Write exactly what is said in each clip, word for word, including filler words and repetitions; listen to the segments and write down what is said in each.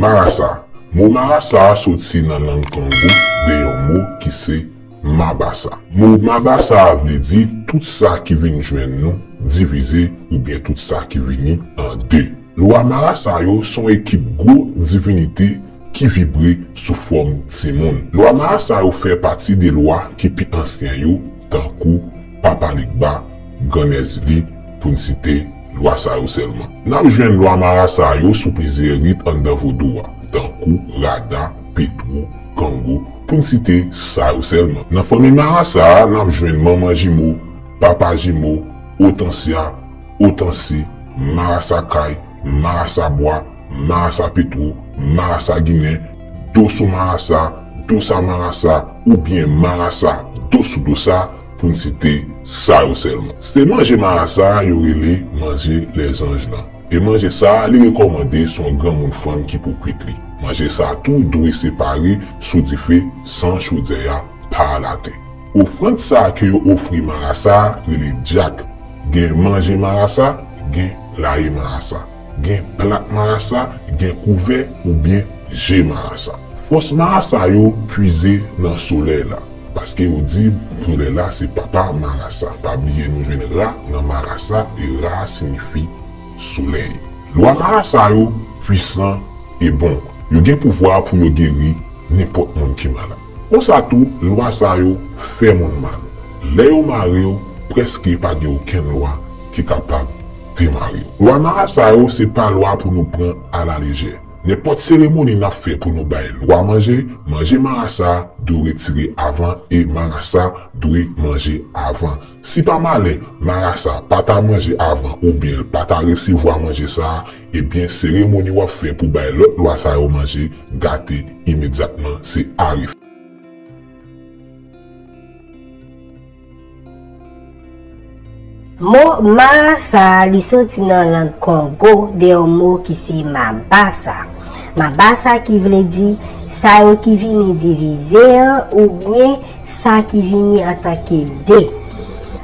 Marasa. Mo marasa a soti nan lang Kongo de yon mo ki se mabasa. Mo mabasa a vle di tout sa ki vin jwenn nou divize oubyen tout sa ki vini an de. Lwa marasa yo se yon ekip gwo divinite ki vibre sou fòm timoun. Lwa marasa yo fè pati de lwa ki pi ansyen yo, tankou Papa Legba, Grann Èzli, pou n site lwa sa yo sèlman. N ap jwenn lwa marasa yo sou plizyè rit anndan vodou a, tankou Rada, Petwo, Kongo, pou n site sa yo sèlman. Nan fanmi marasa a, n ap jwenn manman jimo, papa jimo, otansya, otansi, marasa kay, marasa bwa, marasa petwo, marasa ginen, doso marasa, dosa marasa, oubyen marasa, dosou dosa, pou n site sa yo sèlman. Se manje marasa a yo rele manje lèzanj lan. E manje sa a, li rekòmande se yon granmoun fanm ki pou kwit li. Manje sa a tou dwe separe sou dife san chodyè a pa al atè. Ofrann sa a ke yo ofri marasa a rele dyak. Gen manje marasa, gen laye marasa. Gen plat marasa, gen kouvè oubyen je marasa. Fòs marasa yo pwize nan solèy la, paske yo di solèy la se papa marasa. Pa bliye nou jwenn ra nan marasa e ra a siyifi solèy. Lwa marasa yo pwisan e bon. Yo gen pouvwa pou yo geri nenpòt moun ki malad. Konsa tou, lwa sa yo fè moun mal. Lè yo mare yo, prèske pa gen okenn lwa ki kapab demare yo. Lwa marasa yo se pa lwa pou nou pran alalejè. Nenpòt seremoni n ap fè pou nou bay lwa manje, manje marasa dwe retire avan e marasa dwe manje avan. Si pa malè marasa pa ta manje avan oubyen l pa ta resevwa manje sa a, ebyen seremoni w ap fè pou bay lòt lwa sa yo manje gate imedyatman, se arefè. Mo marasa a li soti nan lang Kongo de yon mo ki se mabasa. Mabasa ki vle di sa yo ki vini divize an oubyen sa ki vini antanke de.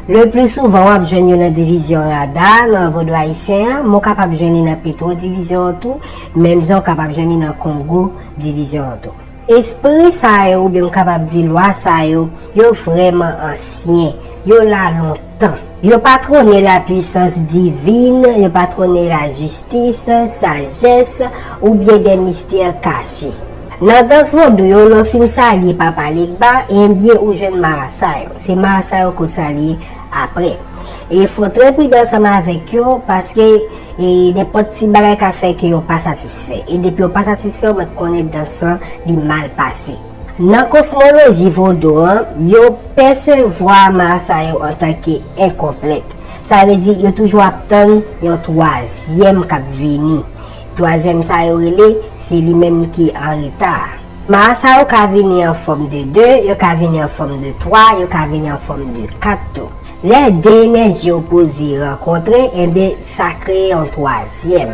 Le pli souvan w ap jwenn yo nan divizyon rada nan vodou ayisyen an, men w kapab jwenn li nan petwo divizyon an tou, menm jan w kapab jwenn li nan Kongo divizyon an tou. Espri sa yo, oubyen m kapab di lwa sa yo, yo vrèman ansyen, yo la lontan. Yo patwone lapwisans divin, yo patwone lajistis, sajès, oubyen de mistè kache. Nan dans vodou yo, lè w fin salye Papa Legba, enbyen ou jwenn marasa yo. Se marasa yo ke w salye apre. E fò w trè pridan ansanm avèk yo, paske e nenpòt ti bagay ka fè ke yo pa satisfè. E depi yo pa satisfè, ou mèt konnen dans lan li mal pase. Nan kosmoloji vodou an, yo pèsevwa marasa yo antanke enkonplèt. Sa vle di yo toujou ap tann yon twazyèm k ap vini. Twazyèm sa yo rele, se li menm ki an reta a. Marasa yo ka vini an fòm de de, yo ka vini an fòm de twa, yo ka vini an fòm de kat tou. Lè de enèji opoze rankontre, enben sa kreye yon twazyèm.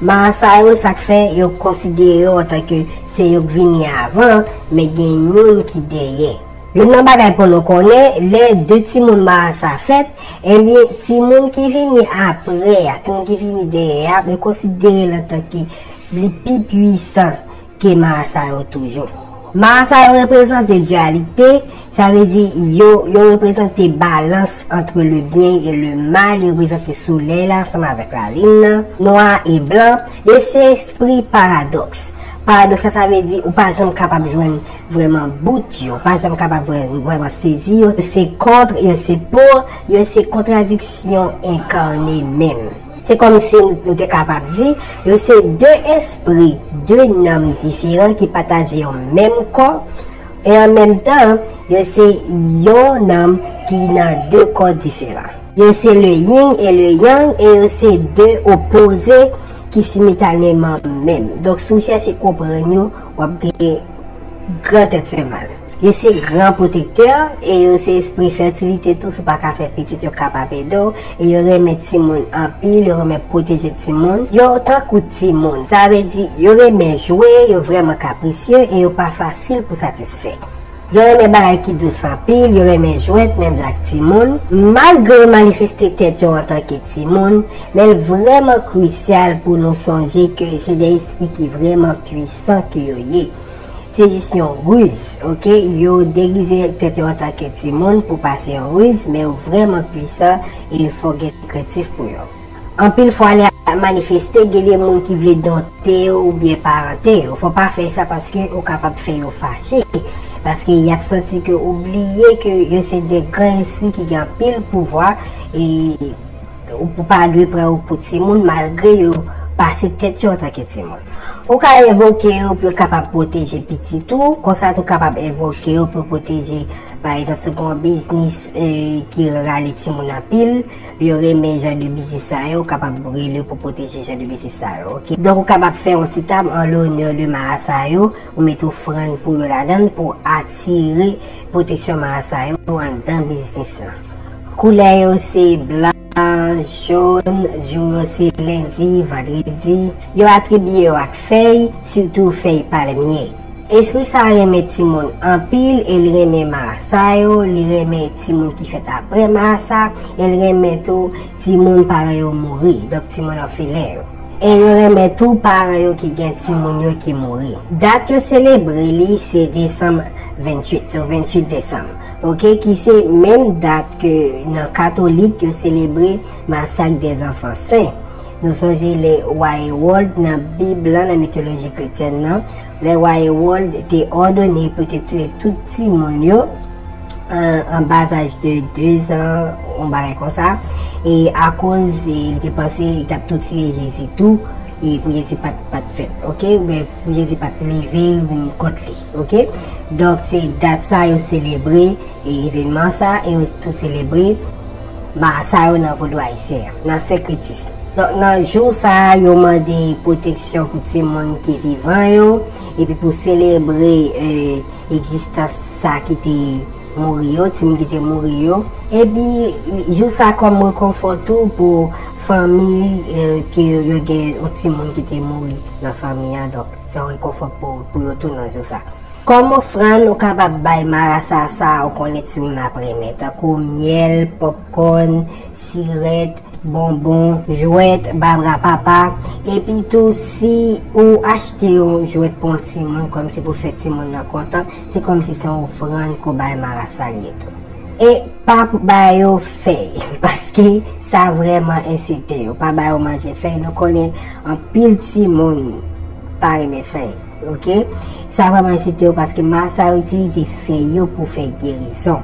Marasa yo, sa k fè yo konsidere yo antanke se yo k vini avan, men gen youn ki dèyè. Youn nan bagay pou nou konnen, lè de timoun marasa fèt, enben timoun ki vini apre a, timoun ki vini dèyè a, yo konsidere l antanke li pi pwisan ke marasa yo toujou. Marasa yo reprezante diyalite, sa vle di yo, yo reprezante balans entre le bien et le mal, yo reprezante solèy la ansanm avèk lalin nan, nwa e blan, e se espri paradòks. Paradòks la, sa vle di ou pa janm kapab jwenn vrèman bout yo, ou pa janm kapab vrè-, vrèman sezi yo, se kont, yo se pou, yo se kontradiksyon enkane menm. Se kòmsi nou, nou te kapab di, yo se de espri, de nanm diferan ki pataje yon menm kò, e an menm tan, yo se yon nanm ki nan de kò diferan. Yo se le yin e le yang, e yo se de opoze ki similtaneman menm. Donk, si w chèche konprann yo, w ap gen gran tèt fè mal. Yo se gran pwotektè, e yo se espri fètilite tou, si w pa ka fè pitit, yo kapab ede w, e yo renmen timoun anpil, yo renmen pwoteje timoun. Yo tankou timoun, sa vle di, yo renmen jwe, yo vrèman kaprisye, e yo pa fasil pou satisfè. Yo renmen bagay ki dous anpil, yo renmen jwèt menm jan ak timoun. Malgre yo manifeste tèt yo antanke timoun, men l vrèman krisyal pou nou sonje ke se de espri ki vrèman pwisan ke yo ye. Se jis yon riz, oke? Yo degize tèt yo antanke timoun pou pase yon riz, men yo vrèman pwisan e fò gen krentif pou yo. Anpil fwa, lè y ap manifeste, gen de moun ki vle donte yo oubyen parante yo. Fò pa fè sa paske ou kapab fè yo fache. Paske y ap santi ke ou bliye ke yo se de gran espri ki gen anpil pouvwa e ou pa dwe pran yo pou timoun malgre yo pase tèt yo antanke timoun. Ou ka envoke yo pou yo kapab pwoteje pitit ou, konsa tou kapab envoke yo pou yo pwoteje, pa egzanp, si w gen yon biznis, eh, ki rale timoun anpil, yo renmen jan de biznis sa yo, ou kapab rele yo pou pwoteje jan de biznis sa yo, oke? Donk, ou kapab fè yon ti tab an lonè de marasa yo, ou mete ofrann pou yo ladan l pou atire pwoteksyon marasa yo anndan biznis lan. Koulè yo se blan, jòn, jou yo se lendi, vandredi. Yo atribye yo ak fèy, sitou fèy palmye. Espri sa renmen timoun anpil e li renmen marasa yo, li renmen timoun ki fèt apre marasa, e li renmen tou timoun paran yo mouri, donk timoun òfelen yo. E yo renmen tou paran yo ki gen timoun yo ki mouri. Dat yo selebre li se desanm venntuit, so venntuit desanm, oke, ki se menm dat ke nan katolik yo selebre masak dè zanfan sen. Nou sonje lè wa Ewòld nan Bib lan, nan mitoloji kretyèn nan, lè wa Ewòld te òdone pou te touye tout timoun yo, an, an ba zaj de de zan, yon bagay konsa, e akoz, e, li te panse li t ap tou touye Jezi tou, e pou Jezi pa t, pa t fèt, oke? Oubyen pou Jezi pa t leve vin kont li, oke? Donk, se dat sa yo selebre e evenman sa, e yo tou selebre marasa yo nan vodou ayisyen an, nan senkretis. Donk, nan jou sa a, yo mande pwoteksyon pou timoun ki vivan yo, epi pou selebre, eh, egzistans sa ki te mouri yo, timoun ki te mouri yo. Epi, jou sa kòm rekonfò tou pou fanmi, eh, ke yo gen yon timoun ki te mouri nan fanmi an. Donk, se yon rekonfò pou, pou yo tou nan jou sa. Kòm ofrann, ou kapab bay marasa sa ou konnen timoun ap renmen, tankou myèl, pòpkòn, sirèt, bonbon, jwèt, babra papa. Epi tou, si ou achte yon jwèt pou yon timoun, kòmsi pou fè timoun nan kontan, se kòmsi se yon ofrann ke w bay marasa li ye tou. E pa pou ba yo fèy, paske sa vrèman ensilte yo. Pa ba yo manje fèy, nou konnen anpil timoun pa renmen fèy, oke? Sa vrèman ensilte yo paske marasa yo itilize fèy yo pou fè gerizon.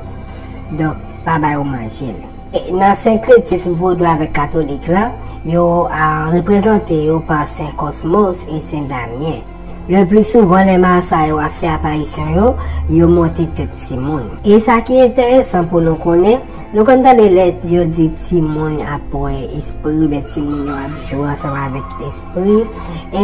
Donk, pa ba yo manje l. E nan senkretis vodou avèk katolik la, yo, a, reprezante yo pa Sen Kòsmos e Sen Damyen. Le pli souvan, lè marasa yo ap fè aparisyon yo, yo monte tèt timoun. E sa ki enteresan pou nou konnen, nou konn tande lè yo di timoun ap wè espri, oubyen timoun yo ap jwe ansanm avèk espri.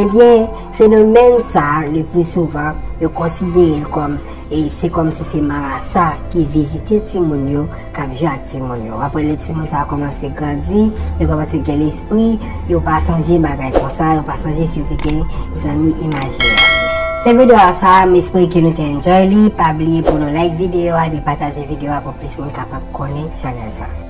Ebyen, fenomèn sa, le pli souvan, yo konsidere l kòm, e se kòmsi se marasa ki vizite timoun yo, k ap jwe ak timoun yo. Apre, lè timoun sa a kòmanse grandi, yo kòmanse gen lespri, yo pa sonje bagay konsa, yo pa sonje si yo te gen zanmi imajinè. Se videyo a sa, m espere ke nou te enjoy li. Pa bliye pou nou like videyo a epi pataje videyo a pou plis moun kapab konnen chanèl sa.